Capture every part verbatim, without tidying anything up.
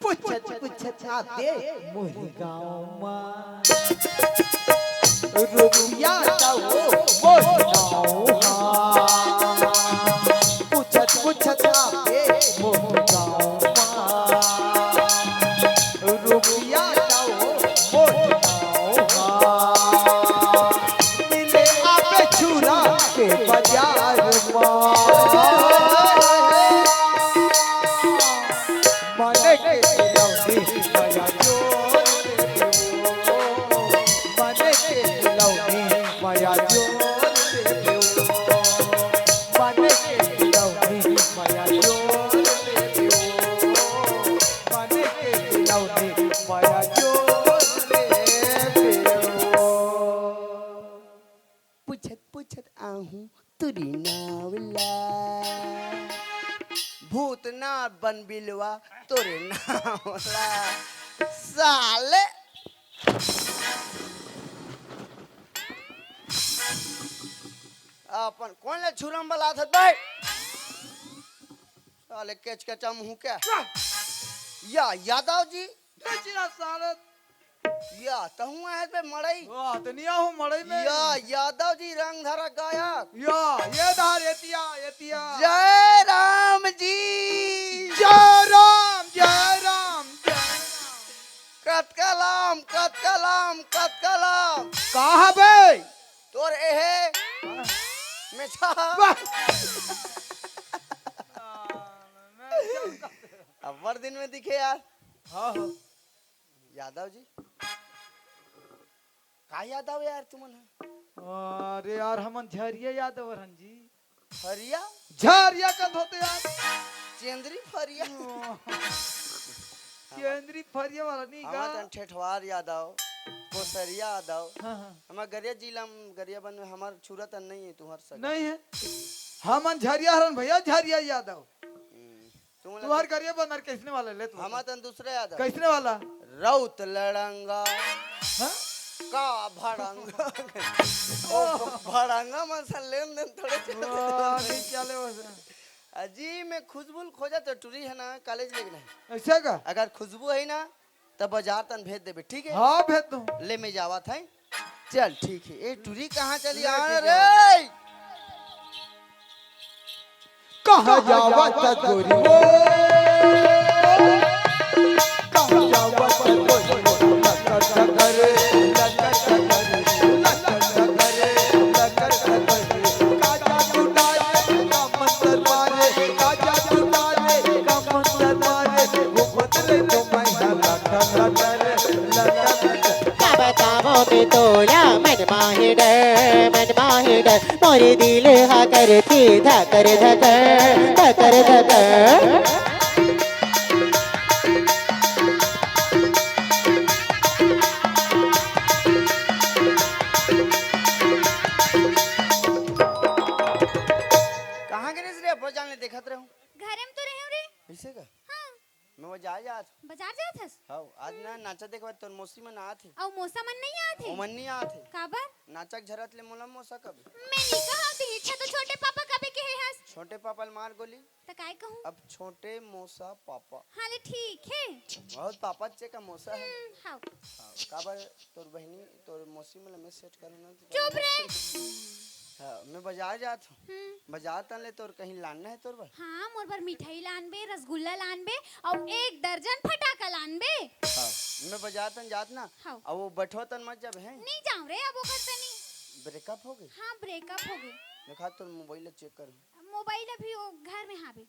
पूछत पूछत आते मोर गाँव मा, रुपिया तो मोर गाँव हा। पूछत पूछत आते मोर गाँव मा, रुपिया तो मोर गाँव हा। मिले आबे छुरा के बाजार मा। मन के खिलौनी मया जोर देबे ओ, मन के खिलौनी मया जोर देबे ओ, मन के खिलौनी मया जोर देबे ओ, मन के खिलौनी मया जोर देबे ओ। पूछत पूछत आहूँ तोरे नाव ला। भूतनाथ बनबिलवा तोरे नाव ला। साले अपन कोन ले छुरा म बलात हस बे? साले केचकेचा मुँह के। या यादव जी। बेचिना साले। या तहूँ आए बे मड़ई। वाह, तो नहीं आहूँ मड़ई में। या यादव जी रंग धरा गायक। या, ये धार एतिया, एतिया। जय राम जी। जय राम, जय राम, जय राम। कतका लाम, कतका लाम, कतका लाम। कहाँ बे? तोर एहे। हाँ। मेछा। वाह। अब्बड़ दिन में दिखे यार। हाँ, हाँ। यादव जी, का यादव यार तुमन ह? अरे यार, हमन झरिया यादव हरन जी। फरिया? झरिया कद होते यार। चेंदरी फरिया। ओ। चेंदरी फरिया वाला नहीं हमर का? तन ठेठवार यादव, कोसरिया यादव। हाँ, हाँ। हमर गरिया जिला म, गरियाबंद में हमर छुरा तन नहीं है, तुहर सगा। नहीं है। हमन झरिया हरन भैया, झरिया यादव। हम्म। तुमन तुहर गरियाबंद कइसने वाला ले तू? हमर तन दूसरा यादव। कइसने वाला? रउत लड़ंगा। हाँ? का भड़ंगा? ओ, भड़ंगा मन से लेन देन थोड़े चलत वाह, हे। नहीं चले वैसे। अजी, मैं खुशबू ल खोजत हँव, टुरी हे ना, कॉलेज लेगना हे। अइसे का? अगर खुशबू हे ना, त बजार तन भेज देबे, ठीक हे? हाँ, भेज दूँ। ले, मैं जावत हँव। चल, ठीक हे। ए, टुरी कहाँ चली? ले, आ ठीक रे। हे। कहाँ जावत गोरी वो? कहाँ जावत गोरी वो? लकर डकर, लकर डकर, लकर डकर, लकर डकर। का जादू डाले, का मंतर मारे, का जादू डाले, का मंतर मारे। घूमत रे तो मैं लटर लटर, लटर लटर। का बतावों मैं तोला मन माही डर, मन माही डर। मोर दिल हा करथे धकर धकर, धकर धकर। कहाँ गे रेहेस रे? अब्बड़ जान ले देखत रहेंव। घरे म तो रहेंव रे। अइसे का? हाँ। मैं बजार जात हँव। बजार जात हस? हव, आज ना नाचा देखबा तोर मौसी मन आत हे। अउ मौसा मन नइ आत हे? ओमन नइ आत हे। काबर? नाचा के झरत ले मोला मौसा कबे। मैं नइ कहँव, ते इच्छा तो छोटे पापा कबे केहे हस। छोटे पापा ल मार गोली। त काय कहूँ? अब छोटे मौसा पापा। हाँ ले ठीक हे। बहुत पापा चे का मौसा हे। हम्म, हव। हव, काबर तोर बहिनी, तोर मौसी मन ल मैं सेट करहूँ ना। चुप रे। हाँ, मैं बजार जात हँव। हम्म। बजार तन ले तोर कहीं लानना हे तोर बर? हाँ, मोर बर मिठाई लानबे, रसगुल्ला लानबे अउ एक दर्जन फटाका लानबे। हाँ, मैं बजार तन जात ना। हाँ। अउ वो बठवा तन मत जाबे, हैं? नइ जाँव रे, अब ओकर तनी। ब्रेकअप होगे? हाँ, ब्रेकअप होगे। देखा तोर मोबाइल ला चेक कर। मोबाइल अभी वो घर में हाबे।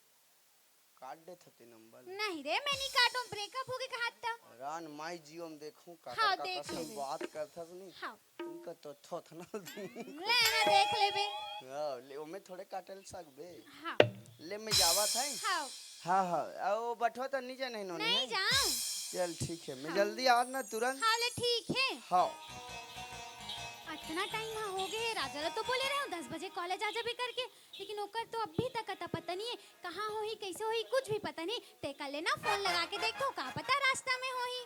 काट देथस ते नंबर। नहीं रे, मैं नइ काटों, ब्रेकअप होगे कहत त। रान माई जियो म देखहूँ, काकर हाँ, काकर देख संग लेबे। बात करथस नहीं। हाँ। तुमका तो थोथना। ले ना देख लेबे। हाँ, ले, ओमे थोड़े काटल सकबे। हाँ। ले, मैं जावत हँव। हाँ। हाँ, हाँ, अउ बठवा त नइ जाना हे नोनी, नइ जाँव। चल, ठीक हे, मैं हाँ। जल्दी आवत ना तुरंत। हाँ, ले, ठीक हे। हाँ। अतना टाइम हा होगे हे, राजा ला तो बोले रहेंव दस बजे कॉलेज आ जाबे करके, लेकिन ओकर तो अभी तक अता पता नइ हे, कहाँ होही, कइसे होही, कुछ भी पता नइ। तेकर ले ना फोन लगा के देखथों, का पता रास्ता में होही।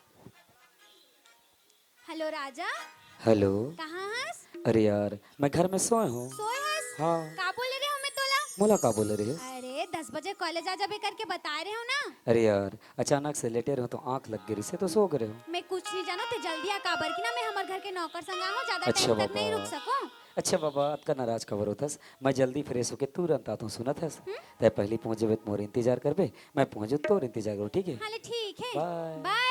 हेलो राजा। हेलो। कहाँ हस? अरे यार, मैं घर में सोए हँव। सोए हस? हाँ। का बोले रहेंव मैं तोला? मोला का बोले रहे? अरे, दस बजे कॉलेज आ जाबे करके बताए रहे हो ना। अरे यार, अचानक से लेटे रहो तो आंख लग गई से तो सो गए रहो। मैं कुछ नहीं जानो, ते जल्दी आ, काबर कि ना मैं हमर घर के नौकर संग आए हो, ज्यादा अच्छा टाइम तक नहीं बाबा। रुक सको। अच्छा बाबा, अतका नाराज काबर होथस? मैं जल्दी फ्रेश होके तुरंत आतो, सुनत हस? हम्म? तै पहली पहुंच जेबे त मोर इंतजार करबे, मैं पहुंचू तोर इंतजार करो, ठीक है? हाँ ले, ठीक है। बाय। बाय।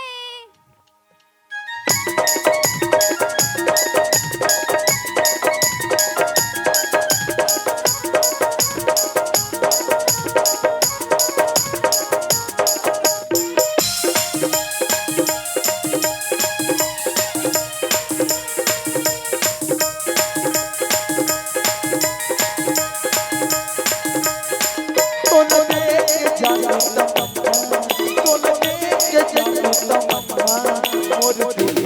तोला देख के जानी तमन्ना, तोला देख के जानी तमन्ना, मोर दिल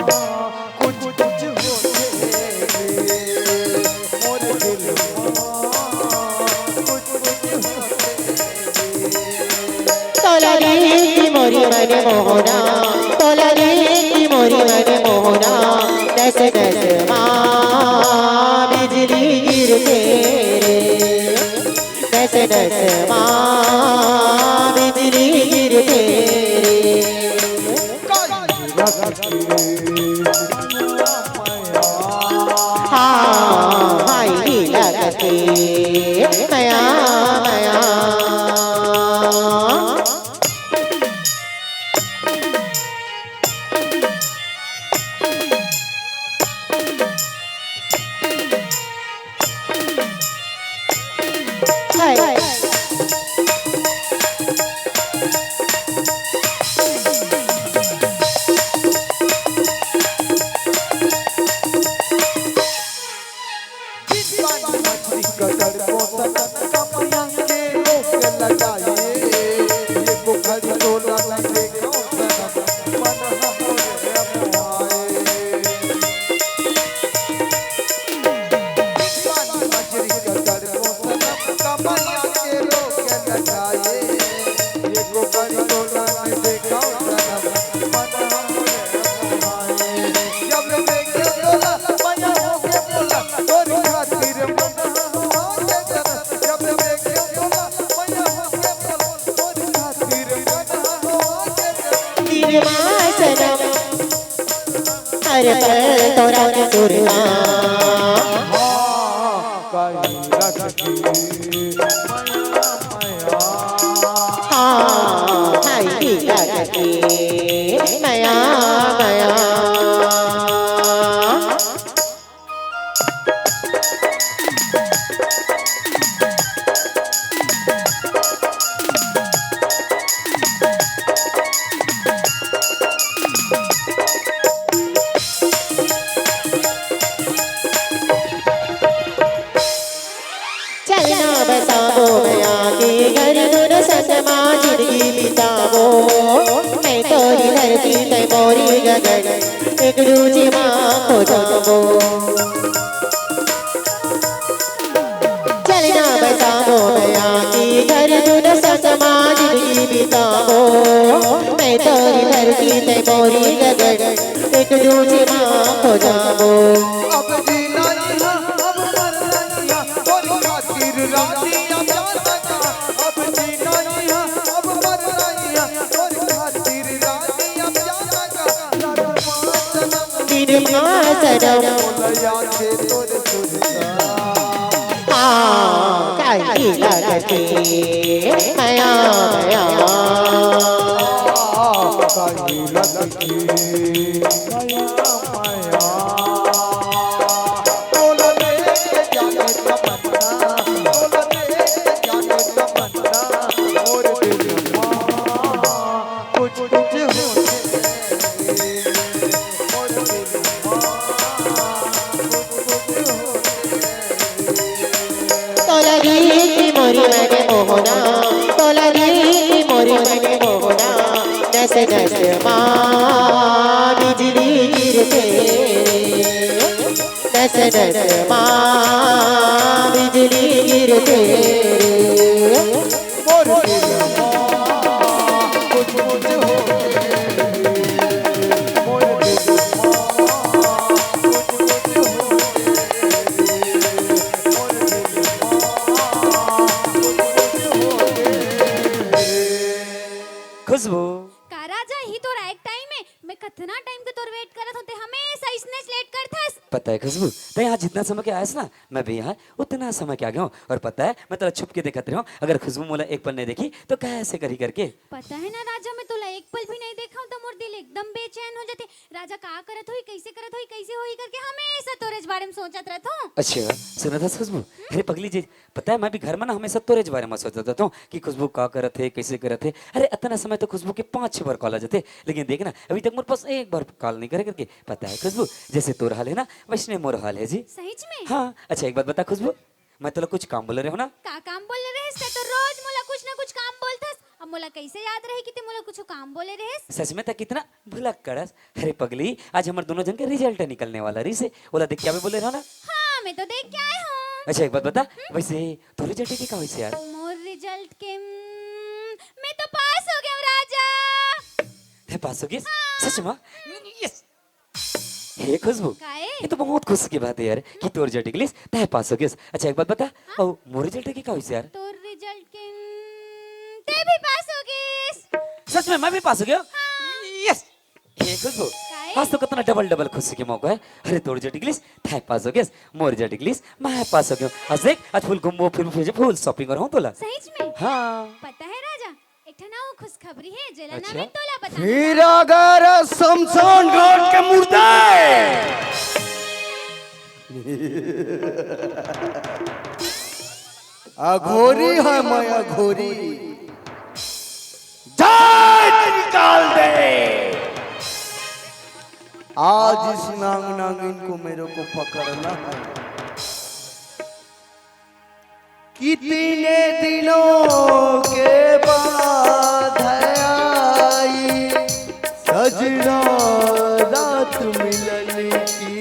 मा कुछ कुछ होथे रे, मोर दिल मा कुछ कुछ होथे रे। तोला देखी मोरी मन मोहना, तोला देखी मोरी मन मोहना, नस नस मा बिजली गिरथे रे, नस नस मा बिजली गिरथे रे। हाँ, हाय लगथे मया, मया। हाय। चलना बसाबो मया के घर, दोनों संग मा जिंदगी बिताबो। मैं तोरी धरती, तै मोरी गगन, एक दूजे मा खो जाबो। चलना बसाबो मया के घर, दोनों संग मा जिंदगी बिताबो। मैं तोरी धरती, तै मोरी गगन, एक दूजे मा खो जाबो। अब जीना इहाँ, अब मरना इहाँ, तोरी खातिर राजी अब जा सका। अब जीना इहाँ, अब मरना इहाँ, तोरी खातिर राजी अब जा सका। निरमा सनम। हाँ, काई लगथे मया, मया। काई लगथे मया, मया। तोला लेके जाने तमन्ना, तोला लेके जाने तमन्ना, मोर दिल मा कुछ कुछ होथे। तोला देखी मोरी मन मोहना, तोला देखी मोरी मन मोहना, नस नस मा बिजली गिरथे, नस नस मा बिजली गिरथे। मोर दिल मा कुछ कुछ होथे, मोर दिल मा कुछ कुछ होथे, मोर दिल मा खुशबू। का राजा, ही तोर आए के टाइम हे? मैं कतना टाइम के तोर वेट करत हों, ते हमेशा इसने लेट करथस। पता है खुशबू, ते यहाँ जितना समय के आयस ना, मैं भी यहाँ उतना समय के आ गया हूँ। और पता है, मैं तोला छुप के देखत रहे हूँ, अगर खुशबू मोला एक पल नहीं देखी तो कैसे करी करके। पता है ना राजा, मैं तोला एक पल भी नहीं देखा हूँ तो मोर दिल एकदम बेचैन हो जाते। राजा का करत होही, कैसे करत होही, कैसे होही करके हमेशा तोरे बारे में सोचत रहत हूँ। अच्छा, सुनत हस खुशबू? अरे पगली जी, पता है, मैं भी घर में ना हमेशा तोरे बारे में सोचत रहत हूँ कि खुशबू का करत हे, कैसे करत हे। अरे अतना समय तो खुशबू के पाँच छह बार कॉल आ जाते, लेकिन देख ना, अभी तक मोर पास एक बार कॉल नहीं करे करके। पता है खुशबू, जैसे तोर हाल है ना, वैसने मोर हाल है जी। सहीच में? हाँ। अच्छा, एक बात बता खुशबू, मैं तोला कुछ काम बोले रहे हो ना? का काम बोले रहेस? ते तो रोज मोला कुछ ना कुछ काम बोलथस। अब मोला कैसे याद रही कि ते मोला कुछ काम बोले रहेस? सच में ते कितना भुलक्कड़ हस। अरे पगली, आज हमर दोनों झन के रिजल्ट निकलने वाला रहिस हे, ओला देख के आबे बोले रहे हो ना? हाँ, मैं तो देख के आए हूँ। अच्छा, एक बात बता, वैसे तोर रिजल्ट के का होइस यार? मोर रिजल्ट के, हम्म, मैं तो पास हो गया हूँ राजा। ते पास हो गया? हाँ। सच में? यस। हे खुशबू, काहे? ये तो बहुत खुशी की बात है यार कि तोर रिजल्ट निकलिस, ते पास हो गया। अच्छा, एक बात बता, हाँ। और मोर रिजल्ट के का होइस यार? तोर रिजल्ट के, हम्म, ते भी पास हो गया। सच में मैं भी पास हो गया? हाँ। यस। हे खुशबू, काहे? आज तो कितना डबल डबल खुशी के मौका है। अरे तोर रिजल्ट निकलिस, ते पास हो गया, मोर रिजल्ट निकलिस, मैं पास हो गया। आज देख, आज फुल घूमबो, फिर फुल शॉपिंग करहूँ तोला। सहीच में? हाँ। पता है राजा, एक ठन अउ खुशखबरी हे, जेला ना अच्छा। मैं तोला बताहूँ। फिर अगर शमशान घाट के मुर्दे। अघोरी है मैं अघोरी। जाए निकाल दे। आज इस नांग नागिन को मेरे को पकड़ना है। कितने दिनों के बाद आई सजना रात मिलन की।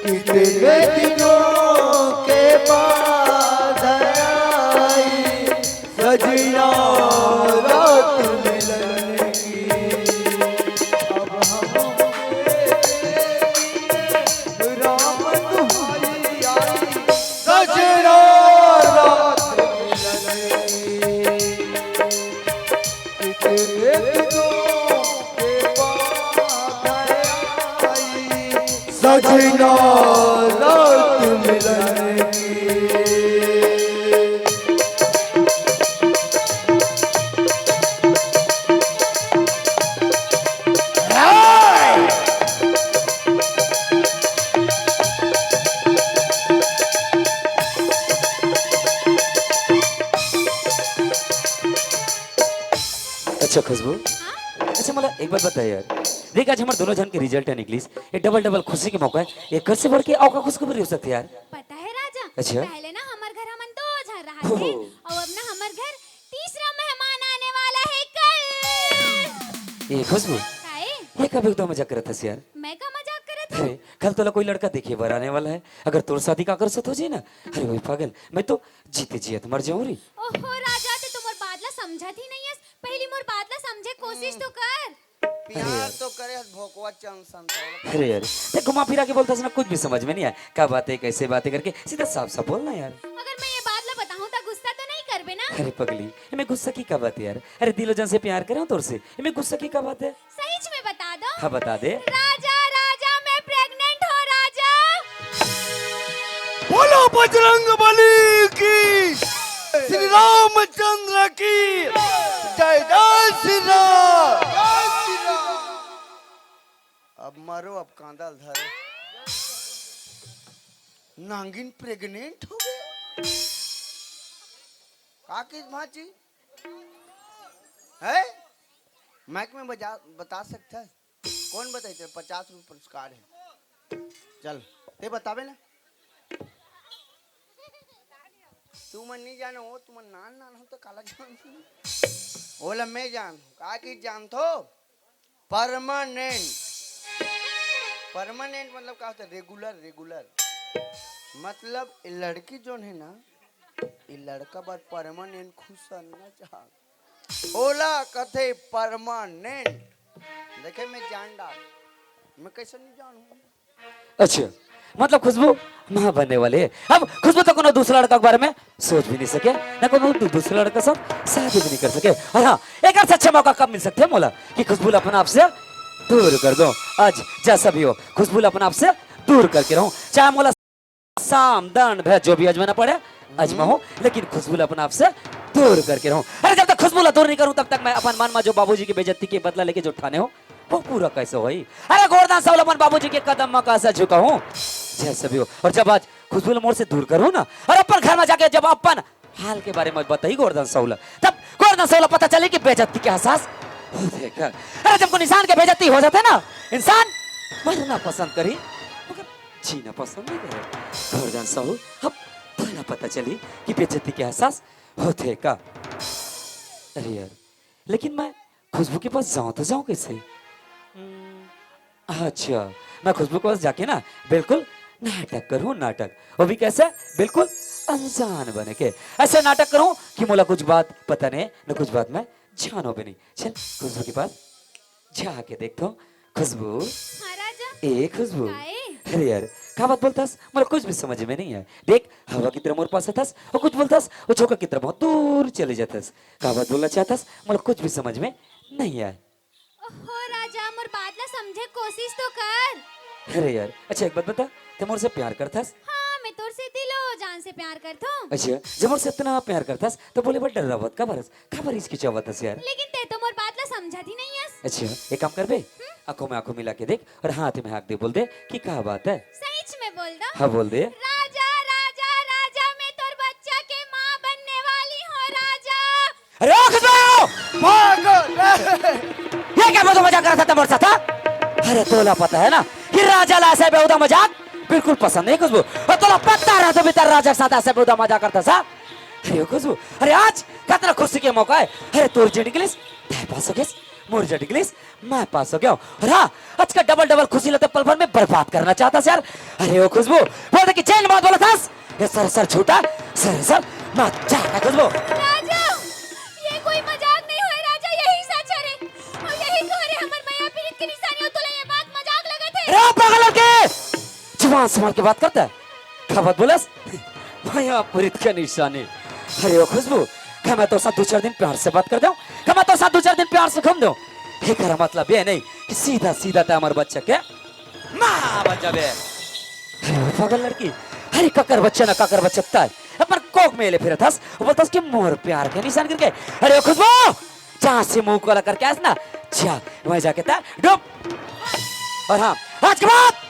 कितने दिनों के बाद आई सजना रात मिलन की। अब हम राम तुम्हारी आई सजना रात मिलन की। कितने दिनों के बाद आई सजना रात मिलन की। अच्छा खुशबू, हाँ? अच्छा मोला एक बात बता यार, देख आज हमर दोनों झन के रिजल्ट ह निकलिस, ये डबल डबल खुशी के मौका हे, एकर से बढ़ के अउ का खुशखबरी हो सकथे यार? पता है राजा, अच्छा। पहले ना हमर घर हमन दो झन रहत हो। थे, अउ अब ना हमर घर तीसरा मेहमान आने वाला है कल। ए खुशबू, काहे? ये कब एकदम मजाक करत हस यार? मैं का मजाक करत हूँ? अरे, कल तोला कोई लड़का देखे बर आने वाला है, अगर तोर शादी का कर सत हो जाए ना, अरे वही पागल, मैं तो जीते जियत मर जाऊं रे। ओहो राजा, ते तो मोर बात ला समझत ही नहीं हस। पहली मोर बात ला समझे कोशिश तो कर। प्यार तो करे हस भोकवा चंद संतोला। अरे यार, ते घुमा फिरा के बोलता ना, कुछ भी समझ में नहीं आया। का बात है, कैसे बात है करके सीधा साफ साफ बोलना यार। अगर मैं ये बात ला बताऊं तो गुस्सा तो नहीं करबे ना? अरे पगली, मैं गुस्सा की का बात है यार? अरे दिलो जान से प्यार करे हूँ तोर से, मैं गुस्सा की का बात है? सही में बता दो। हाँ, बता दे। राजा, राजा, मैं प्रेग्नेंट हूँ, राजा। बोलो बजरंग बली की, श्री रामचंद्र की जय, जय श्री राम। अब मरो, अब कांदा ल धरो। नांगिन प्रेग्नेंट हो गया। का किस भांची? है? माइक में बजा, बता सकता है? कौन बताई तेरे पचास रुपये पुरस्कार है? चल, ते बतावे ना। तू मन नहीं जानो हो, तू मन नान नान हो तो काला जान। ओला मैं जान, का की जान थो? परमानेंट। परमानेंट मतलब का होता है? Regular, regular. मतलब ये लड़की जोन है ना, ये लड़का बर परमानेंट खुश रहना चाह, ओला कथे परमानेंट। देखे, मैं जान डाल, मैं कैसे नहीं जानू? अच्छा, मतलब खुशबू माँ बनने वाली है। अब खुशबू तो कोनो दूसरा लड़का के बारे में सोच भी नहीं सके, ना कोनो दू-, दूसरा लड़का से शादी भी नहीं कर सके। और हाँ, एक और अच्छा मौका कब मिल सकते है मोला कि खुशबू ला अपन आप से दूर कर दो। आज जैसा भी हो, खुशबू ला अपन आप से दूर करके रहूं, चाहे मोला साम दंड भय जो भी आजमाना पड़े, आजमाओ, लेकिन खुशबू ला अपन आप से दूर करके रहूं। अरे, जब तक खुशबू ला दूर नहीं करूं, तब तक मैं अपन मन में जो बाबूजी की बेइज्जती के बदला लेके जो ठाने हो, वो पूरा कैसे होई? अरे, गोरधन साहू ला अपन बाबूजी के कदम में कैसे झुकाऊं? जैसे भी हो, और जब आज खुशबू ला मोर से दूर करूं ना, और अपन घर में जाके जब अपन हाल के बारे में बताई गोरधन साहू ला, तब गोरधन साहू ला पता चली कि बेइज्जती के एहसास होथे का। अरे, जब कोई इंसान के बेइज्जती हो जाथे ना, इंसान मरना पसंद करी, मगर जीना पसंद नहीं करे। गोरधन साहू, अब तोला पता चली कि बेइज्जती के एहसास होथे का। अरे यार, लेकिन मैं खुशबू के पास जाऊं तो जाऊं कैसे? अच्छा, मैं खुशबू के पास जाके ना बिल्कुल नाटक करूं, नाटक। वो भी कैसे? बिल्कुल अनजान बने के। ऐसे नाटक करूं कि मोला कुछ बात पता नहीं, न कुछ बात मैं जानो भी नहीं। चल, खुशबू के पास जाके देखता हूँ। खुशबू। हाँ राजा। ए खुशबू। काए? अरे यार, का बात बोलथस? मोला कुछ भी समझ में नहीं आय। देख, हवा की तरह मोर पास आथस, वो कुछ बोलथस, वो झोंका की तरह बहुत दूर चले जाथस। का बात बोलना चाहथस? मोला कुछ भी समझ में नहीं आय। ओहो राजा, मोर बात ला समझे कोशिश तो कर। अरे यार, अच्छा एक बात बता, ते मोर से प्यार करथस? हाँ, मैं तोर से दिलो जान से प्यार करथों। अच्छा, जब मोर से इतना प्यार करथस, तो बोले बर डर्रावत काबर हस? काबर हिचकिचावत हस यार? लेकिन ते तो मोर बात ला समझत ही नहीं हस। अच्छा, एक काम करबे? हम्म? आंखों में आंखों मिला के देख और हाथ में हाथ दे, बोल दे कि का बात है? सच में बोल दो। हाँ, बोल दे। राजा, राजा, राजा, मैं तोर बच्चा के माँ बनने वाली हूँ राजा। अरे ओ खुशबू! पागल! ये का बेहुदा मजाक करत हस मोर साथ, हाँ? अरे तोला पता है ना कि राजा ला ऐसा बेहुदा मजाक बिल्कुल पसंद नहीं खुशबू। और तोला पता रहा तो भी तेरा राजा के साथ ऐसा बेहुदा मजाक करथस, हाँ? अरे ओ खुशबू, अरे आज कितना खुशी के मौका है। अरे तोर जे निकलिस, तैं पास हो गेस, मोर जे निकलिस, मैं पास हो गया हूँ। और हाँ, आज का डबल डबल खुशी ला ते पल भर में बर्बाद करना चाहथस यार। अरे ओ खुशबू, बोल दे कि चैन बात बोलथस। ये सर सर झूठा, सर सर मत जा खुशबू। राजा, ये कोई मजाक नहीं होय राजा, यही सच हरे। और यही तो हरे हमर मया पीरित के निशानी, और तोला ये बात मजाक लगत है। अरे ओ पागल लड़के, जुबान संभाल के बात करता है। का बात बोलस? मया पीरित के निशानी। अरे ओ खुशबू, का मैं तोर साथ दो चार दिन प्यार से बात कर दूं? का मैं तोर साथ दो चार दिन प्यार से घूम दूं? एकर मतलब ये नहीं कि सीधा सीधा तैं हमर बच्चा के माँ बन जाबे। अरे ओ पागल लड़की, अरे काकर बच्चा ना काकर बच्चा तैं अपन कोख में ले फिरत हस, बोलथस कि मोर प्यार के निशान गिर गे। अरे ओ खुशबू, जहाँ से मुंह काला करके आयस ना, जा वहीं जाके तैं डूब। और हाँ, आज के बाद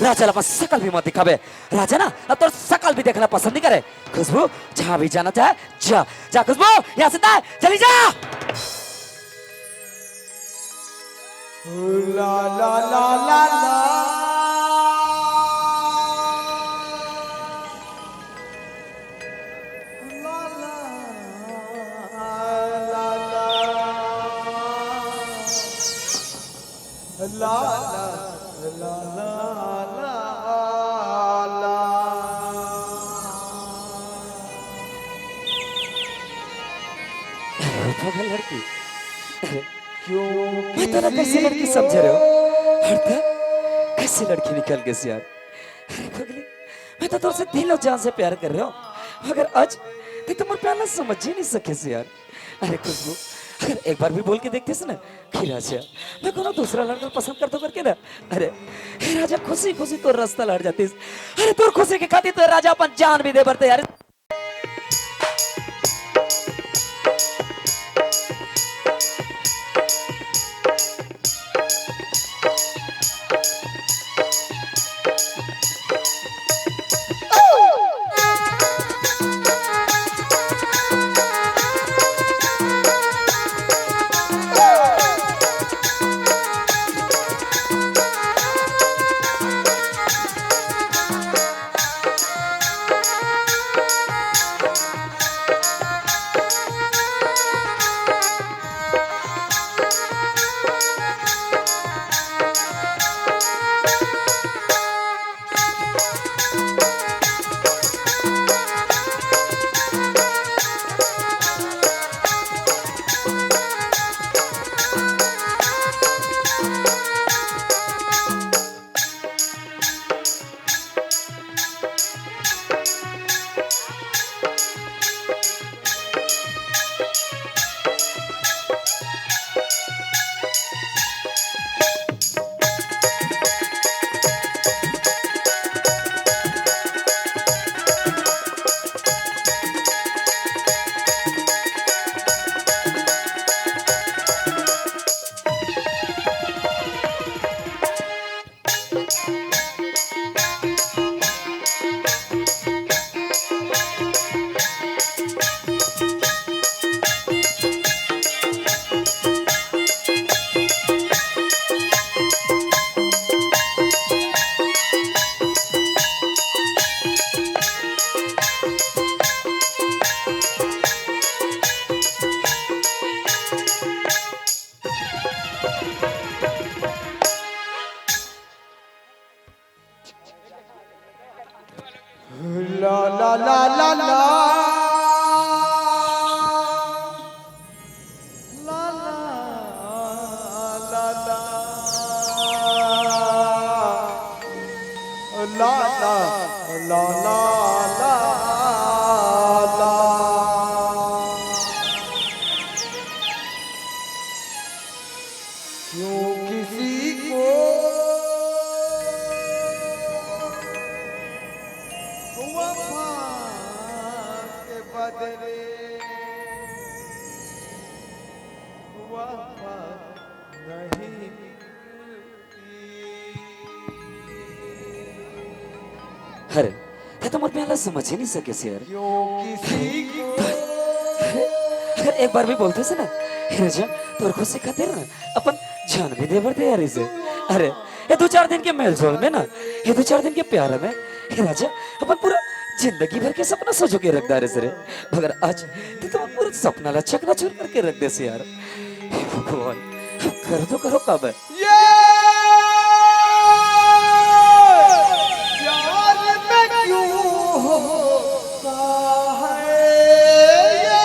राजा ला अपन सकल भी मत दिखाबे। राजा ना अब तोर सकल भी देखना पसंद नहीं करे। खुशबू, जहाँ भी जाना चाहे जा, जा खुशबू, यहाँ से तैं चली जा। ला ला ला ला ला। ला ला ला ला। ला ला ला ला ला। अरे, पागल लड़की। अरे, क्यों मैं तोला कैसे लड़की समझ रहे हो? हर तक कैसे लड़की निकल गई यार? अरे पगली, मैं तो तोर से दिल और जान से प्यार कर रहे हो, मगर आज तैं तो मोर प्यार ला समझ ही नहीं सके से यार। अरे खुशबू, अगर एक बार भी बोल के देखते से ना कि राजा, मैं कोनो दूसरा लड़का पसंद करता हूँ करके ना, अरे, हे राजा, खुशी खुशी तोर रास्ता लड़ जातीस। अरे तोर खुशी के खातिर तो राजा अपन जान भी दे बर तैयार। बदले वफा नहीं मिलती। अरे, तैं तो मोर प्यार ला समझ ही नहीं सकेस यार। क्यों किसी को अरे, अरे, एक बार भी बोलतेस ना, हे राजा, तोर खुशी खातिर ना अपन जान भी दे बर तैयार रहिस। अरे, ये दू चार दिन के मेलजोल में ना, ये दू चार दिन के प्यार में, हे राजा, अपन पूरा जिंदगी भर के सपना सजो के रख डारेस रे। मगर आज तैं तो पूरा सपना ला चकनाचूर करके रख देस यार। हे भगवान, अब कर तो करो का बे? ये प्यार में क्यों होता है, ये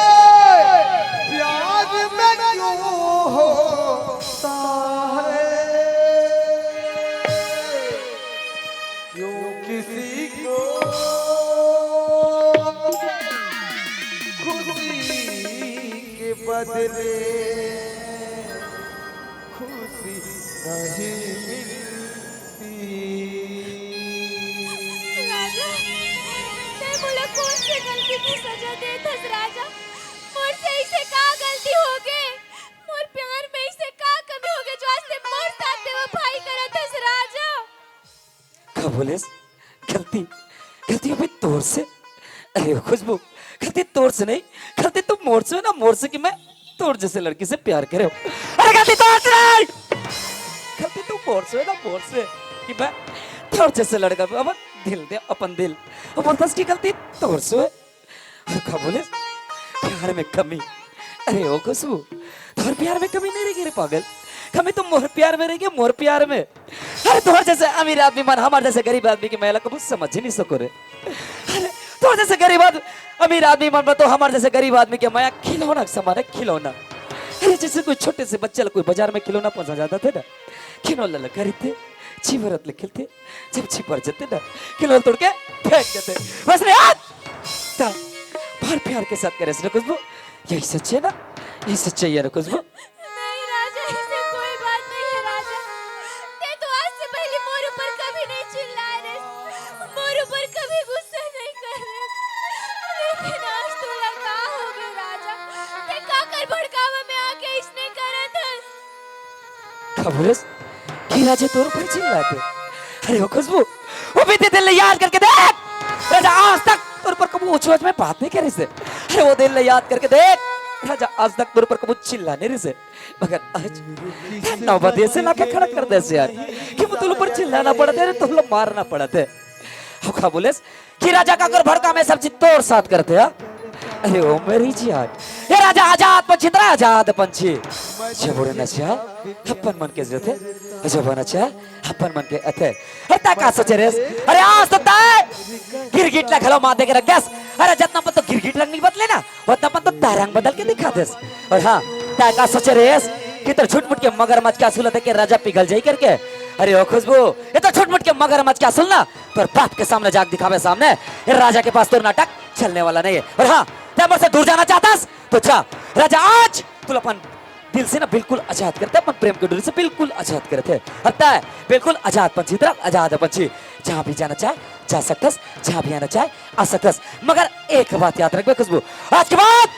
प्यार में क्यों होता है, क्यों किसी को खुशी के बदले खुशी नहीं मिलती। राजा, तैं मोला कौन से गलती की सजा देत हस राजा? मोर से इसे का गलती हो गे? मोर प्यार में इसे का कमी हो गे जो आज तैं मोर साथ बेवफाई करत हस राजा? का बोलेस? गलती, गलती अभी तोर से? अरे ओ खुशबू, गलती तोर से नहीं, गलती तो मोर से हे ना, मोर से कि मैं तोर जैसे लड़की से प्यार करे हूँ। अरे गलती तोर से नहीं, गलती तो मोर से हे ना, मोर से कि मैं तोर जैसे लड़का को अपन दिल दे, अपन दिल। वो बोलता कि गलती तोर से हे। अउ का बोलेस? प्यार में कमी। अरे ओ खुशबू, तोर प्यार में कमी नहीं रहिगे रे पागल। कमी तो मोर प्यार में रहिगे, मोर प्यार में। अरे तोर जैसे अमीर आदमी मन हमर जैसे गरीब आदमी के मया ला कभू समझ ही नहीं सको रे। अरे तोर जैसे गरीब आद-, अमीर आदमी मन बर तो हमर जैसे गरीब आदमी के मया खिलौना के समान हे, खिलौना। अरे जैसे कोई छोटे से बच्चा ला कोई बाजार में खिलौना पसंद आ जाथे ना, खिलौना ला खरीदथे, जी भर ले खेलथे, जब जी भर जाथे ना, खिलौना तोड़ के फेंक देथे। बस रे, हट! ता, भर प्यार के साथ करेस ना खुशबू? यही सच हे ना? यही सच्चाई हे ना खुशबू? नहीं राजा, ऐसे कोई बात नहीं है राजा। तैं तो आज से पहले मोर ऊपर कभी नहीं चिल्लाए रे, मोर ऊपर कभी गुस्सा नहीं करे। लेकिन आज तोला का हो गे राजा? तैं काकर भड़कावा में आके इसने करत हस? का बोलेस? कि राजा तोर ऊपर चिल्लाथे? अरे ओ खुशबू, वो बीते दिन ला याद करके देख। राजा आज तक तोर ऊपर कभू ऊंच आवाज में बात नहीं करिस हे। अरे वो दिन ला याद करके देख। राजा आज तक तोर ऊपर कभू चिल्ला नहीं रहिस हे। मगर आज तैं नौबत ऐसे लाके खड़ा कर देस यार कि वो तोर ऊपर चिल्लाना पड़त हे, तोला मारना पड़त हे। अउ का बोलेस? कि राजा काकर भड़कावा में सब चीज तोर साथ करथे, हाँ? अरे ओ मेरी जान, ये राजा आजाद पंछी, तेरा आजाद पंछी। जब उड़ना चाहे, अपन मन के जथे, जब आना चाहे, अपन मन के अथे। अरे तैं का सोचे रेस? अरे आज तो तैं गिरगिट ला घलो मात दे के रख देस। अरे जतना पन तो गिरगिट रंग नहीं बदले ना, ओतना पन तो तैं रंग बदल के दिखा देस। अउ हाँ, तैं का सोचे रेस कि तोर झूठ मूठ के मगरमच्छ के आंसू ला देख के राजा पिघल जाही करके? अरे ओ खुशबू, ये तो झूठ मूठ के मगरमच्छ के आंसू ना तोर बाप के सामने जाके दिखाबे सामने, ये राजा के पास तोर नाटक चलने वाला नहीं हे। अउ हाँ, तैं मोर से दूर जाना चाहथस तो जा। राजा आज तोला अपन दिल से ना बिल्कुल आजाद करथे, अपन प्रेम के डोरी से बिल्कुल आजाद करथे। अउ तैं बिल्कुल आजाद पंछी, तेरा आजाद पंछी, जहाँ भी जाना चाहे जा सकथस, जहाँ भी आना चाहे आ सकथस। मगर एक बात याद रखबे खुशबू, आज के बाद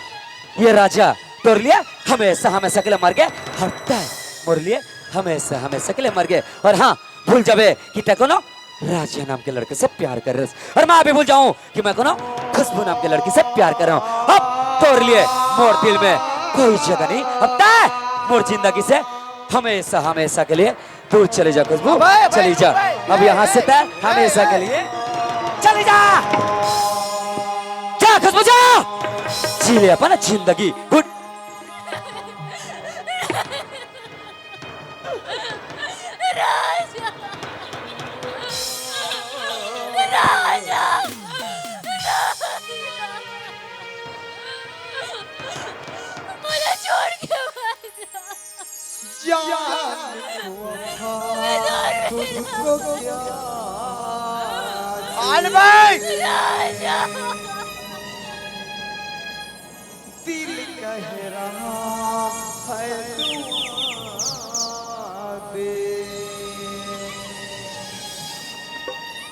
ये राजा तोर लिए हमेशा हमेशा के लिए मर गे, अउ तैं मोर लिए हमेशा हमेशा के लिए मर गे। अउ हाँ, भूल जाबे कि तैं कोनो राजा नाम के लड़के से प्यार करे हस। अउ मैं भी भूल जाहूँ कि मैं कोनो खुशबू नाम के लड़की से प्यार करे हूँ। अब तोर लिए मोर दिल में कोई जगह नहीं। अब तैं मोर जिंदगी से हमेशा हमेशा के लिए दूर चली जा खुशबू, अबे, अबे, चली जा। अबे, अब यहाँ से अबे, तैं हमेशा के लिए चली जा। जा खुशबू जा, जी ले अपन जिंदगी। गुड। राजा! राजा! मोला छोड़ के मत जा। जान वफा तुझको क्या आन भाई। राजा। दिल कह रहा है दुआ दे,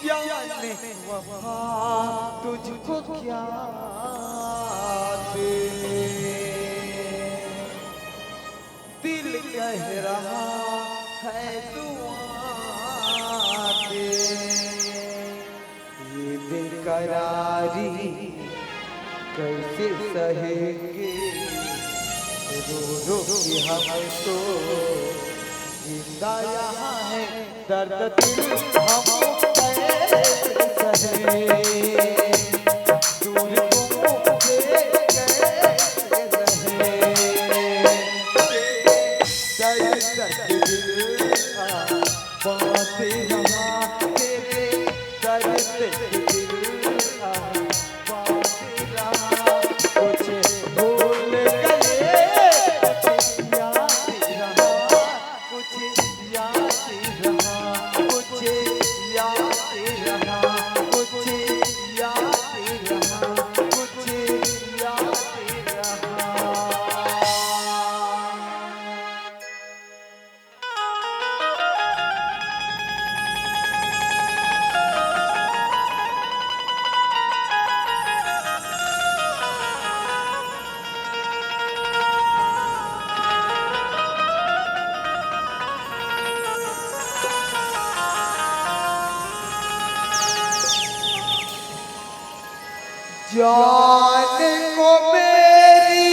जाने वफा तुझको क्या रहा है दुआ दे। ये बेकरारी कैसे सहेंगे, रो रो के हम तो जिंदा यहाँ है, दर्द दिल हम कैसे सहे, दूर तुमसे कैसे रहे। दर्द दिल आ बांधे रहा, तेरे दर्द दिल आ बांधे रहा। कुछ भूल गए, कुछ याद रहा, कुछ याद रहा, कुछ याद रहा, कुछ याद रहा, कुछ याद रहा। जान को मेरी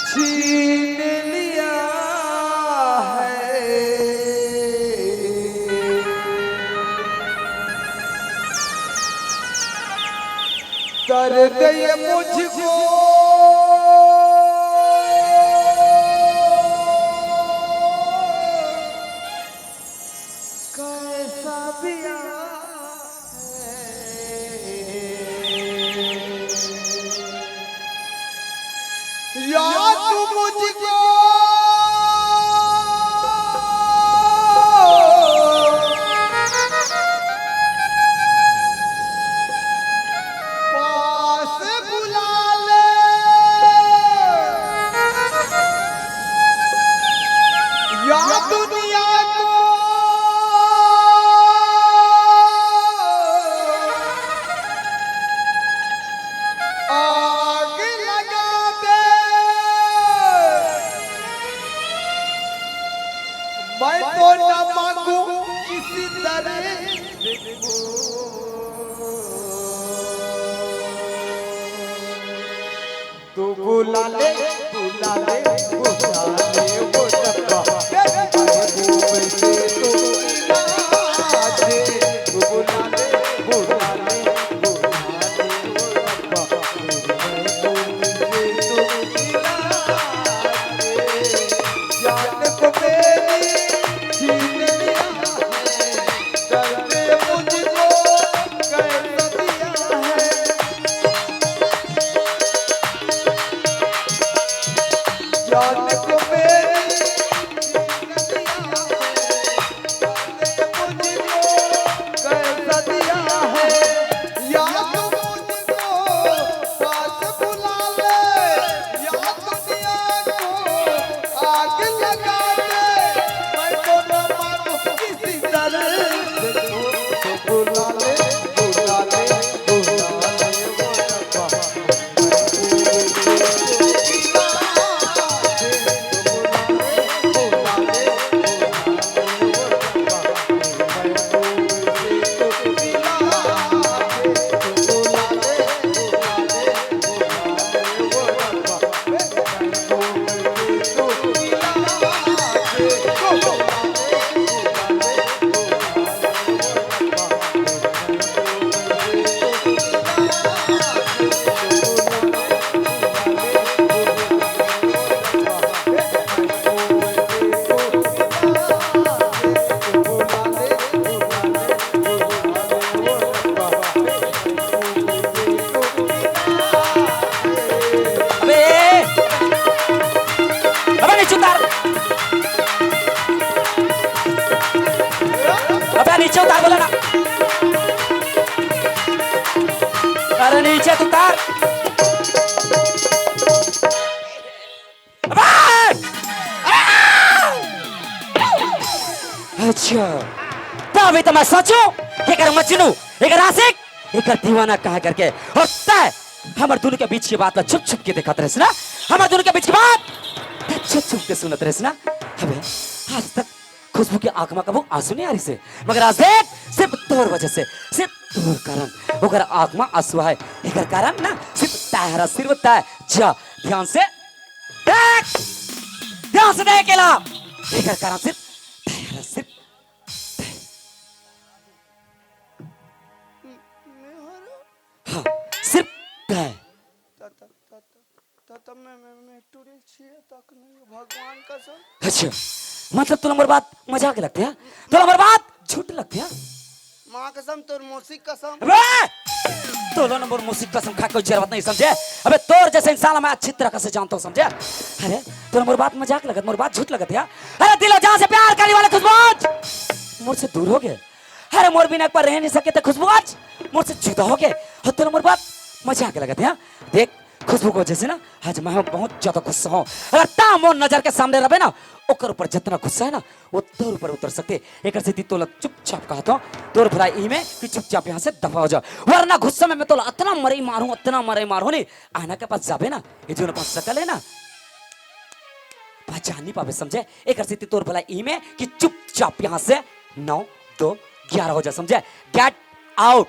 छीन लिया है। दर्द ये मुझको कैसा दिया है। या तू मुझको पास बुला ले, या दुनिया को आग लगा दे। मैं तो न मांगू किसी दर को। तू बुला ले, बुला ले, बुला ले वो रब्बा। तेरे महबूब से तू मिला दे। तू बुला ले, बुला ले, बुला ले वो रब्बा। तेरे महबूब से तू मिला दे। जान को मेरी छीन लिया है, दर्द मुझको कैसा दिया है। जान को मेरी छीन लिया है, दर्द मुझको कैसा दिया है। या तो मुझको पास बुला ले, या दुनिया को आग लगा दे। मैं तो न मानू किसी दर को। तो बुला ले, बुला ले, बुला ले वो रब्बा। अबे, अबे नीचे उतार, अबे नीचे उतार, बोला ना। अरे नीचे तो उतार। अबे! अच्छा, अभी तो मैं सोचूं, एकर मजनू, एकर आशिक, एकर दीवाना कहाँ करके। और तय हमर दोनों के बीच की बात ला छुप छुप के देखत रहिस ना, हमर दोनों के बीच की बात तय छुप छुप के सुनत रहिस ना। अबे आज तक खुशबू के आंख में कबो आंसू नहीं आ रहिस हे, मगर आज देख, सिर्फ तोर वजह से, सिर्फ तोर कारण ओकर आंख में आंसू आए। एकर कारण ना सिर्फ तय हरस, सिर्फ तय। जा ध्यान से देख, ध्यान से देख एला। एकर कारण सिर्फ तय हरस, सिर्फ तय। हाँ, सिर्फ तय। त, त, त, त, त, त मैं, मैं, मैं टूरी छिए तक नहीं, भगवान कसम। अच्छा, मतलब तोला मोर बात मजाक लगथे, हाँ? तोला मोर बात झूठ लगथे, हाँ? माँ कसम, तोर मौसी कसम। अबे! तोला न मोर मौसी कसम खा के कोई जरूरत नहीं, समझे? अबे, तोर जैसे इंसान ला मैं अच्छी तरह से जानता हूँ, समझे? अरे, तोला मोर बात मजाक लगत, मोर बात झूठ लगत हे, हाँ? अरे, दिल और जान से प्यार करने वाले खुशबू आज मोर से दूर हो गए। अरे, मोर बिना एक बार रह नहीं सके थे खुशबू आज मोर से जुदा हो गए। और तोला मोर बात मजाक लगत हे, हाँ? देख, खुशबू के वजह से ना आज मैं बहुत ज्यादा गुस्सा हूँ। अगर ता मोर नजर के सामने रहे ना, ओकर ऊपर जितना गुस्सा है ना, वो तोर ऊपर उतर सकथे। एकर सेती तोला चुपचाप कहत हूँ, तोर भलाई इही में कि चुपचाप यहाँ से दफा हो जा, वरना गुस्सा में मैं तोला अतना मरई मारूँ, अतना मरई मारूँ नी, आईना के पास जाबे ना, ये जो अपन शकल है ना, पहचान नहीं पाबे, समझे? एकर सेती तोर भलाई इही में कि चुपचाप यहाँ से नौ दो ग्यारह हो जा, समझे? Get out।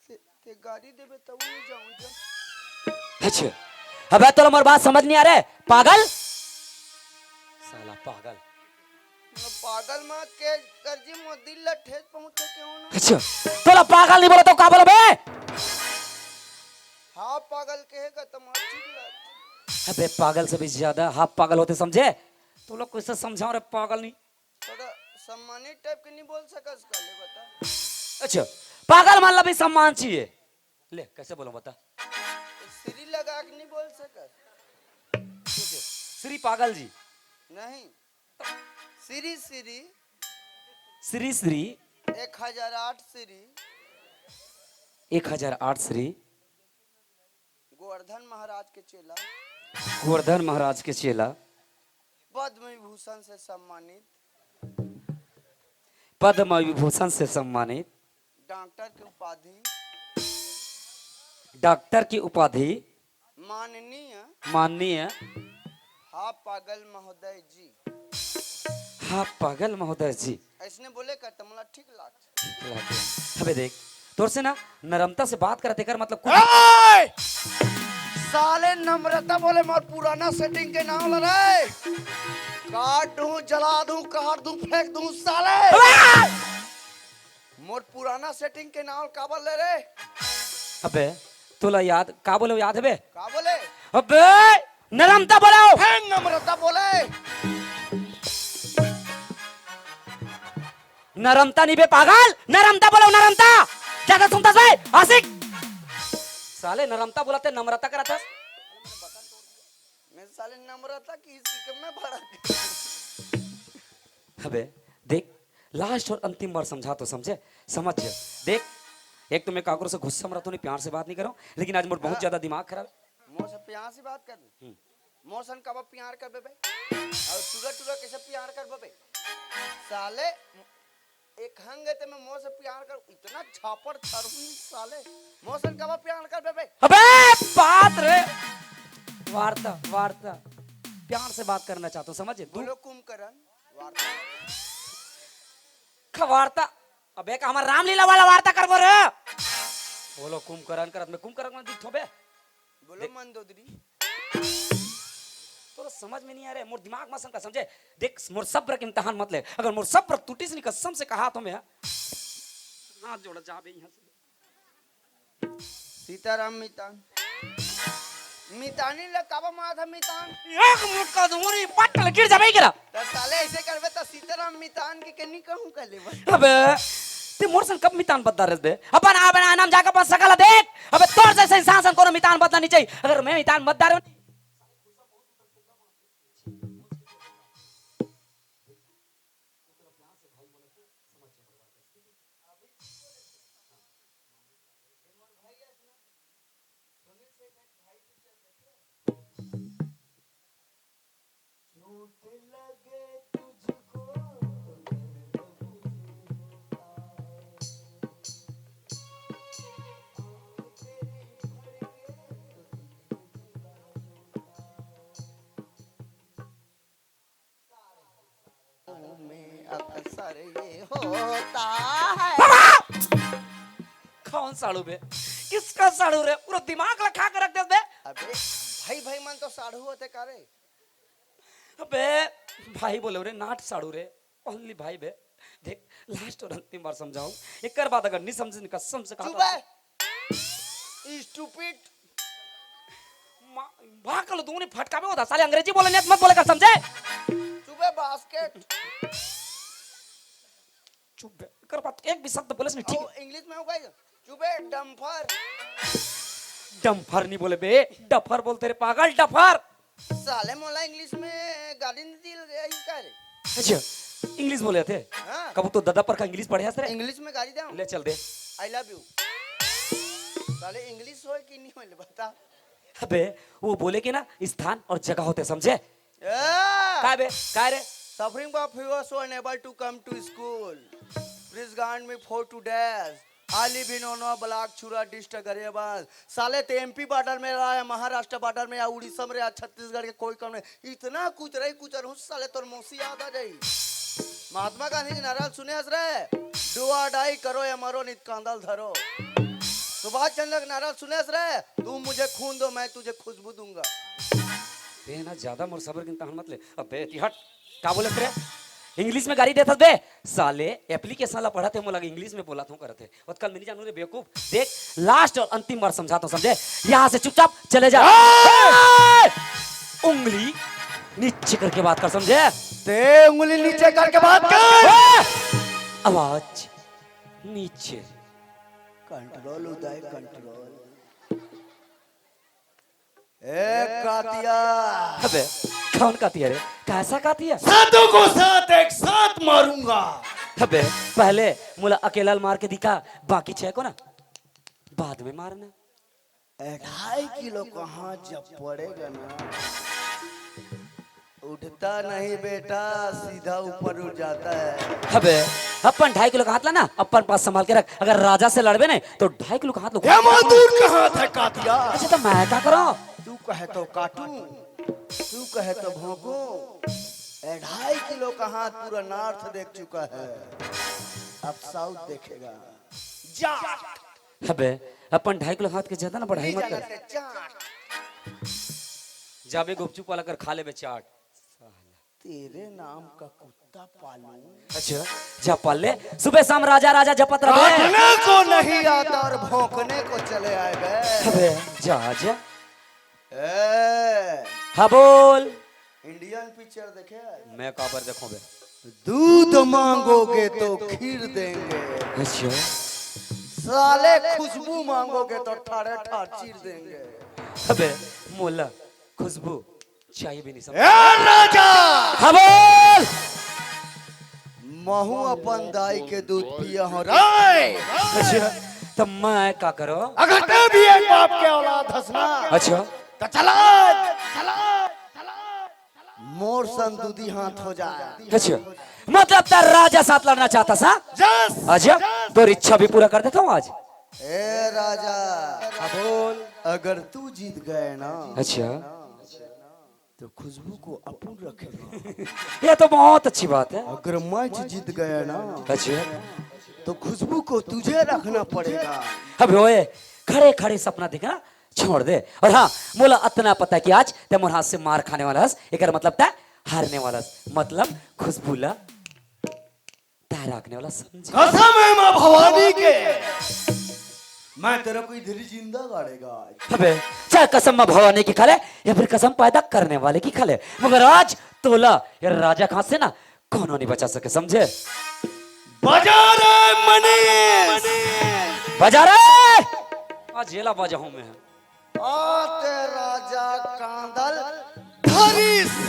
ते, ते गाड़ी देबे तब नहीं जाऊँ जा। अच्छा, अबे तोला मोर बात समझ नहीं आ रहे, पागल, साला पागल। मैं पागल मा के कर जी, मोर दिल ला ठेस पहुँचे के हो ना। अच्छा, तोला पागल नहीं बोला तो का बोला बे? हाँ, पागल कहेगा तो मोर ठीक लग। अबे, पागल से भी ज्यादा हाफ पागल होथे, समझे? तोला कैसे समझाऊं रे पागल नहीं। थोड़ा सम्मानित टाइप के नहीं बोल सकस का, ले बता। अच्छा, पागल मन ला भी सम्मान चाहिए। ले, कैसे बोलूं बता? श्री लगा के नहीं बोल सकस। ठीक है, श्री पागल जी। नहीं, श्री श्री श्री श्री एक हजार आठ श्री एक हजार आठ श्री गोवर्धन महाराज के चेला। गोवर्धन महाराज के चेला। पद्म विभूषण से सम्मानित। पद्म विभूषण से सम्मानित। डॉक्टर की उपाधि। डॉक्टर की उपाधि। माननीय। माननीय। हा पागल महोदय जी। हा पागल महोदय जी। ऐसने बोले कर त मोला ठीक लाग। अबे देख, तोर से ना नरमता से बात करत, एकर मतलब कुछ ए! साले नम्रता बोले मोर पुराना सेटिंग के नाम ला रे। काट दूं, जला दूं, काट दूं, फेंक दूं साले। अबे! मोर पुराना सेटिंग के नाम काबर ले रे? अबे, तोला याद, का बोले याद हवे? का बोले? अबे, नरमता बोलो। हे नम्रता बोले। नरमता नहीं बे पागल, नरमता बोलो, नरमता। ज्यादा सुनता बे, आशिक। साले नरमता बोलाथे, नम्रता कराथस। मैं साले नम्रता की इसकी कम में भड़ा। अबे, देख, लास्ट और अंतिम बार समझा तो समझे, समझ जा। देख, एक तो मैं काकरो से गुस्सा में रहता हूँ, नहीं प्यार से बात नहीं करूँ, लेकिन आज मोर बहुत हाँ। ज्यादा दिमाग खराब है। मोर से प्यार से बात कर। हम्म। मोर सन कब प्यार कर बे? और टुरा टुरा कैसे प्यार कर बे? साले, एक हंग ते मैं मोर से प्यार कर, इतना झापड़ छरू साले। मोर सन कब प्यार कर बे? अबे, बात रे। वार्ता, वार्ता। प्यार से बात करना चाहता हूँ, समझे? दू- बोलो कुंभकर्ण, वार्ता। का वार्ता? अबे, का हमार रामलीला वाला वार्ता करबो रे? बोलो कुंभकर्ण करत में कुंभकर्ण में दिखथों बे। बोलो देख। मंदोदरी। तोला समझ में नहीं आ रहा है, मोर दिमाग में शंका समझे। देख, मोर सब्र के इम्तिहान मत ले। अगर मोर सब्र टूटिस नहीं, कसम से कहा तो मैं हाथ जोड़ा जाबे यहाँ से। सीताराम मितान। मितानी ले काबा मारा था मितान? एक मुक्का दूंगी, पट ले गिर जाबे करा। त साले ऐसे करबे त सीताराम मितान के, के नहीं कहूँ कहले बा। अबे, ते मोर सन कब मितान बदला रहे बे? अपन आ बना नाम जाके अपन सकल देख। अबे, तोर जैसे इंसान सन कोनो मितान बदला नहीं चाहिए। अगर मैं मितान बदला रहूं अक्सर ये होता है। बाबा! कौन साड़ू बे? किसका साड़ू रे? पूरा दिमाग ला खा के रख दे बे। अबे, भाई भाई मन तो साड़ू होते का रे? अबे, भाई बोले रे, not साड़ू रे, only भाई बे। देख, last और अंतिम बार समझाऊं, एकर बाद अगर नहीं समझे, कसम से कहा चुप था। है। Stupid। माँ, माँ का लो, दूंगी फटका में होता, साले अंग्रेजी बोले नहीं, मत बोले कर, समझे? चुप है, basket। चुप बे, कर बात, एक भी शब्द बोले नहीं, ठीक है? English में होगा ये। चुप है, dumper। Dumper नहीं बोले बे, डफर बोलते रे पागल, डफर। साले मोला English में गाली नहीं दी गया ही का रे? अच्छा, English बोले थे? हाँ। कब तो दादा पर का English पढ़े हस रे? English में गाली दे। ले चल दे। I love you। साले English होए कि नहीं होए, बता। अबे, वो बोले कि ना, स्थान और जगह होते, समझे? ए! काय बे? काय रे? Suffering from fever, so unable to come to school। Please grant me four two days। I live in Onwa block, Chura district, Gharibganj। साले ते एमपी बॉर्डर में रहा है, महाराष्ट्र बॉर्डर में, या उड़ीसा में रहा, छत्तीसगढ़ के कोई कम नहीं। इतना कुचरई कुचरहूँ साले, तोर मौसी याद आ जाई। महात्मा गांधी के नारा सुने हस रे, "Do or die, करो या मरो, नित कांदल धरो।" सुभाष चंद्र के नारा सुने हस रे, "तुम मुझे खून दो, मैं तुझे खुशबू दूंगा।" बे ना ज्यादा मोर सबर के इम्तिहान मत ले। अबे, ती हट। का बोले रे? English में गाली देथस बे? साले, application ला पढ़त हे, मोला English में बोलत हूँ करत हे। ओतका ल मैं नहीं जानू रे बेवकूफ। देख, last और अंतिम बार समझाता हूँ, समझे? यहाँ से चुपचाप चले जा। ए! उंगली नीचे करके बात कर, समझे? ते उंगली नीचे करके बात कर। ए! आवाज नीचे। Control उदय, control। ए कातिया। अबे, कौन कातिया रे? कैसा कातिया? सातों को सात एक साथ मारूंगा। अबे, पहले मोला अकेला ल मार के दिखा, बाकी छह को ना बाद में मारना। ए, ढाई किलो कहाँ जब पड़ेगा ना, उठता नहीं बेटा, सीधा ऊपर उठ जाता है। अबे, अपन ढाई किलो का हाथ ला ना, अपन पास संभाल के रख। अगर राजा से लड़बे नहीं, तो ढाई किलो का हाथ लो। ये मजदूर का हाथ है कातिया। अच्छा, तो मैं क्या करूं? तू कहे तो काटूं, तू कहे तो भोंकूं। ए, ढाई किलो का हाथ पूरा नॉर्थ देख चुका है, अब साउथ देखेगा। जा। अबे, अपन ढाई किलो हाथ के ज्यादा ना बढ़ाई मत कर। जाबे गुपचुप वाला कर खा लेबे चाट। तेरे नाम का कुत्ता पालूं? अच्छा, जा पाल ले। सुबह शाम राजा राजा जपत रहे। काटने को नहीं आता और भौंकने को चले आए बे। अबे, जा, जा। ए। हाँ, बोल। इंडियन पिक्चर देखे? मैं काबर देखूं बे? दूध मांगोगे तो खीर देंगे। अच्छा। साले खुशबू मांगोगे तो ठाड़े ठाड़ चीर देंगे। अबे मोला खुशबू चाहिए भी नहीं समझ। ए राजा! हाँ बोल। महू अपन दाई के दूध पिया हो रे। अच्छा, तो मैं का करो? अगर ते भी एक बाप के औलाद हस ना। अच्छा। तो चला, चला, चला। मोर सन दूधी हाथ हो जाए। अच्छा, मतलब त राजा साथ लड़ना चाहता सा? Yes, अच्छा, yes। तोर इच्छा भी पूरा कर देता हूँ आज। ए राजा, हाँ बोल। अगर तू जीत गए ना, अच्छा। तो खुशबू को अपन रखेगा। ये तो बहुत अच्छी बात है। अगर मैच जीत गया ना, अच्छा। तो खुशबू को तुझे रखना पड़ेगा। अबे ओए, खड़े खड़े सपना देखना छोड़ दे। और हाँ, मोला अतना पता कि आज ते मोर हाथ से मार खाने वाला हस, एकर मतलब ते हारने वाला हस, मतलब खुशबू ला ते राखने वाला समझ। कसम है माँ भवानी के, मैं तेरे को इधर ही जिंदा गाड़ेगा आज। अबे, चाहे कसम माँ भवानी की खा ले या फिर कसम पैदा करने वाले की खा ले, मगर आज तोला ये राजा के हाथ से ना कोनो नहीं बचा सके, समझे? बजा रे मनीष। बजा रे। आज येला बजाऊं मैं। आते राजा कांदल धरिस।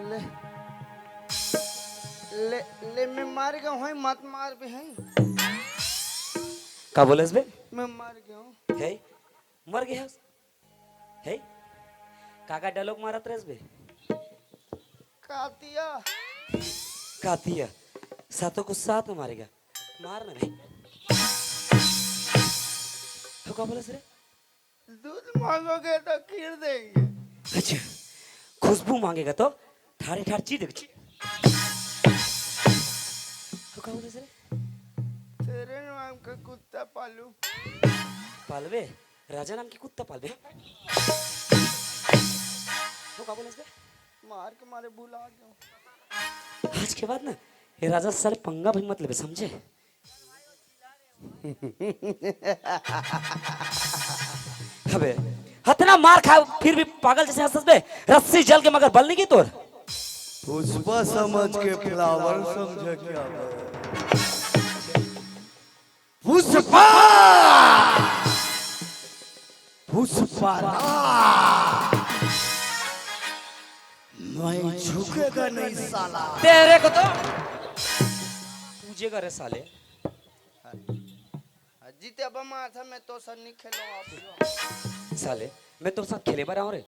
ले, ले, ले, मैं मार गया हूँ, मत मार भी है। का बोलस बे? मैं मार गया हूँ। हे, मर गया हस? हे, का का dialogue मारत रहस बे? कातिया। कातिया, सातों को साथ में मारेगा। मार ना बे। तो का बोलस रे? दूध मांगोगे तो खीर देंगे। अच्छा, खुशबू मांगेगा तो ठाड़े ठाड़ चीर देगा, चीर। तो का बोलस रे? तेरे नाम का कुत्ता पालू। पालबे? राजा नाम के कुत्ता पालबे? तो का बोलस बे? मार के मारे भुला गया। आज के बाद ना, ये राजा साले पंगा भी मत लेबे, समझे? अबे, हतना मार खा, फिर भी पागल जैसे हंसस बे। रस्सी जल के मगर बल नहीं की तोर। पुष्पा समझ के flower समझे क्या बे? पुष्पा, पुष्पा राज। मैं झुकेगा नहीं साला। तेरे को तो पूजेगा रे साले। जीते अब मार था, मैं तो सर नहीं खेलूंगा अब। साले, मैं तो साथ खेले बर आऊं रे।